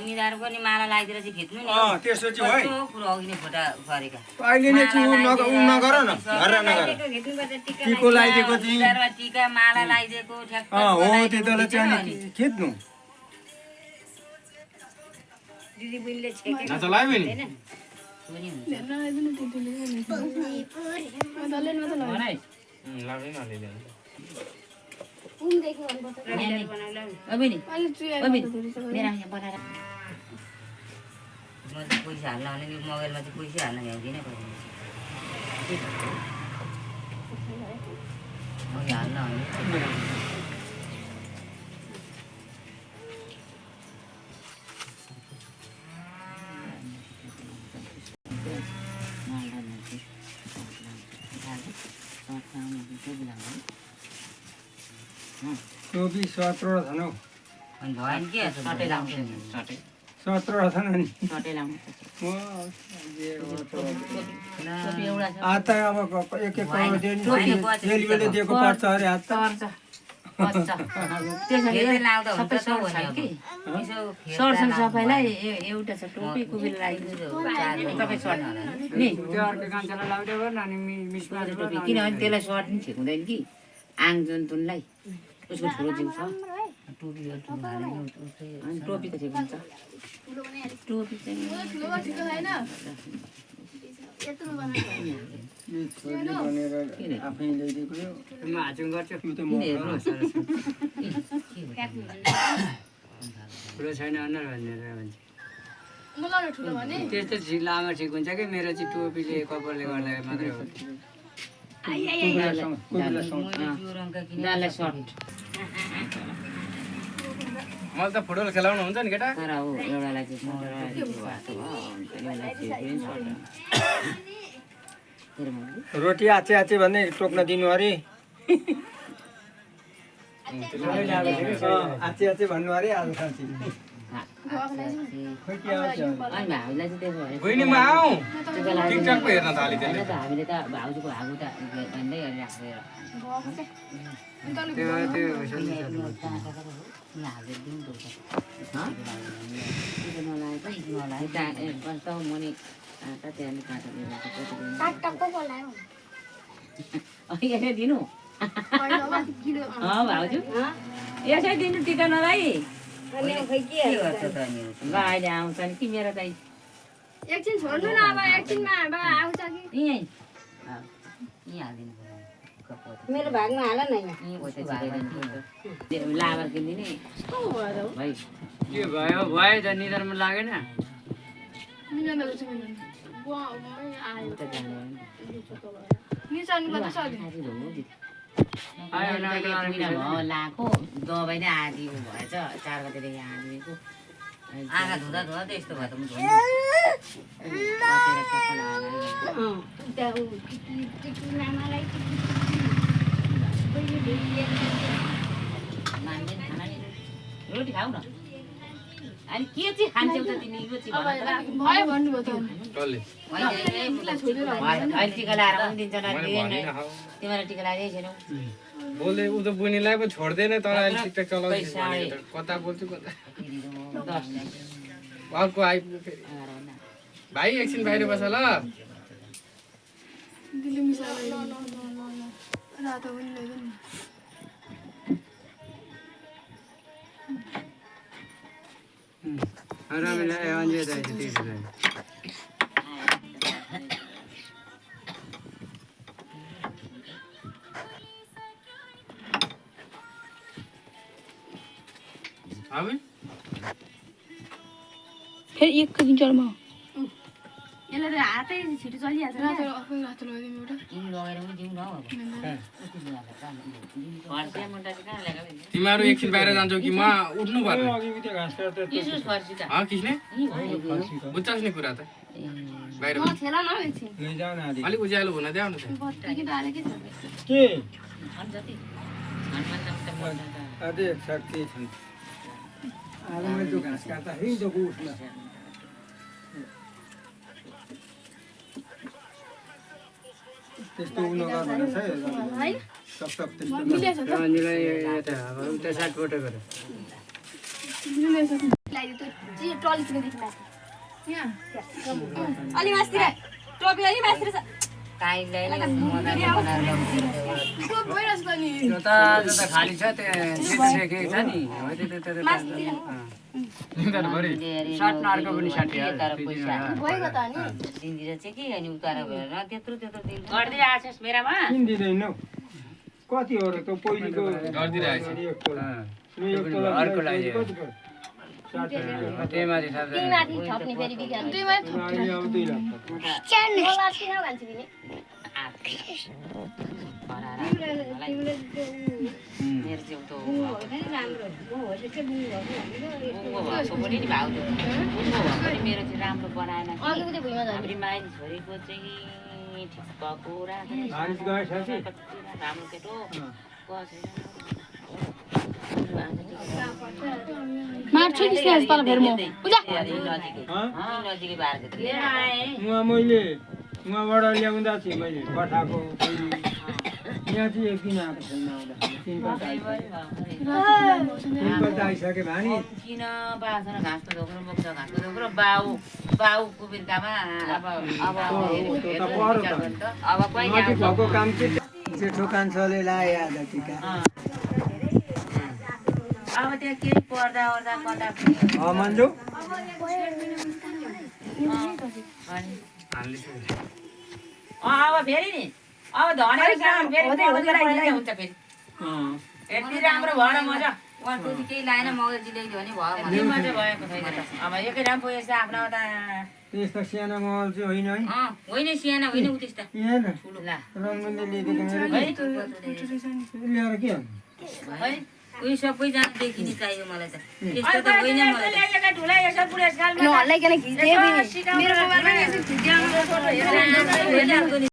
निधार पनि माला लगाइदिएर चाहिँ खिच्नु नि त्यसो चाहिँ है पुरो अघि नै फोटा गरेका अहिले नै नगर न टिको लगाइदिएको चाहिँ टिका माला लगाइदिएको ठ्याक्क हो त्यतिबेला चाहिँ खिच्नु दिदी बुइले छेके नचलाइ पनि पैसा हाल्न भने मोबाइलमा चाहिँ पैसा हाल्न भ्याउँदिनँ हाल्न टोपी 17 छन् हौ अनि भएन के सटै लाउँछ नि 17 छन् नि सटै लाउनु हात त अब एक करोड रेलवेले दिएको पर्छ अरे हात त सबैलाई एउटा छ टोपी कुबेर किनभने त्यसलाई सर्ट नि छेक्दैन कि आङ जन्तुनलाई उसको ठुलो जिउ छ टोपी टोपी त ठिक हुन्छ टोपी चाहिँ आफै ल्याइदिएको ठुलो छैन अनुहार भनेर भन्छ त्यस्तो लामो ठिक हुन्छ कि मेरो चाहिँ टोपीले कपालले गर्दा मात्रै हो मलाई त फुटबल खेलाउनु हुन्छ नि केटा तर अब एउटालाई चाहिँ रोटी आचे आचे भन्ने टोक्न दिनु अरे आचे आचे भन्नु अरे आज साँच्ची बहिनी म आऊ टिकटक पो हेर्न थाले त्यसले हामीले त भाउजूको भागु त भन्दै दिनु भाउजू यसै दिनु टिका नलाई अहिले आउँछ नि कि मेरो चाहिँ एकछिन छोड्नु न अब एकछिनमा आउँछ कि यहीँ हालिदिनु मेरो भागमा हाल न लाबर किनिदिने भाइ के भयो भयो त निधारमा लागेन लाएको दबाई नै आधी भएछ 4 बजेदेखि आधीको आँखा धुँदा धुँदा त्यस्तो भयो त रोटी खाऊ न अनि के चाहिँ खान्छौ त तिमी यो चाहिँ भयो भन्नुभयो त अहिले टिका लाएर पनि दिन्छ तिमीलाई टिका लगाएकै छैनौ बोल्दै उ त बुनीलाई पो छोड्दैन तर अहिले टिकटक चलाउँछ कता बोल्छु कता अर्को आइपुग्यो फेरि भाइ एकछिन बाहिर बस ल फेरि एक दिनचरमा यसले हातै छिटो चलिहाल्छ नि आफै हात लगाइदिउँ एउटा लगाएर पनि दिउँ न तिमीहरू एकछिन बाहिर जान्छौ कि म उठ्नु पर्ने किसने बुझ्छस् नि कुरा त बाहिर अलिक उज्यालो हुन देऊ न के अझै शक्ति छन् आज मैले त्यो घाँस काट्दा हिँडेको उठ्न त्यस्तो उ नगर भनेको छ सब त्यस्तो अलि मास्तिर टोपी अलि मास्तिर छ काइलाई मजाले बनाएर जता जता खाली छ त्यो देखेको छ नि हो त्यो सर्ट नर्को पनि 60 तर पैसा गएको त अनि दिनदिन चाहिँ के अनि उतार भएर त्यत्रो दिन गर्दै आछस् मेरामा किन्दिँदैन कति हो र त्यो पहिलेको गरिदिरहेछ अर्को लागि त्यहीमाथि माथि थप्ने फेरि बिगार्नु दुई माथि अहिले अब 2 लाख बोला किन भन्छ फेरि मेरो चाहिँ उतो पनि नि भाउ मेरो चाहिँ राम्रो बनाएन हाम्रो माइली छोरीको चाहिँ ठिक भएको राम्रो केटो मार्छु कि स्याज तल फेरि म पूजा नजिकै बारेको थिएँ मैले उहाँबाट ल्याउँदा चाहिँ मैले पठाएको यहाँ चाहिँ एक दिन आएको छैन आउँदा 3 पल्ट आइसक्यो भने किन बाँच्न घाँसको धोक्रो बोक्छ घाँसको धोक्रो बाउ बाउको बिर्कामा अब कहिले भएको काम चाहिँ जेठो कान्छाले लाए आधा टिका अब त्यहाँ केही पर्दा ओर्दा कता मन्जु अब फेरि नि अब धनेर काम फेरि हुन्छ फेरि यति राम्रो भएर मजा उहाँको केही लाएन मगरजी ल्याइदियो भने भयो मात्रै भएको छैन त अब एकै राम पो यस्तो आफ्नो त यस्तो सानो महल चाहिँ होइन है होइन सानो होइन उ त्यस्तो यहाँ ठुलो रङ्गले ल्याइदिएको मेरो ल्याएर के है उयो सबैजना देखिने चाहियो मलाई त त्यस्तो त होइन मलाई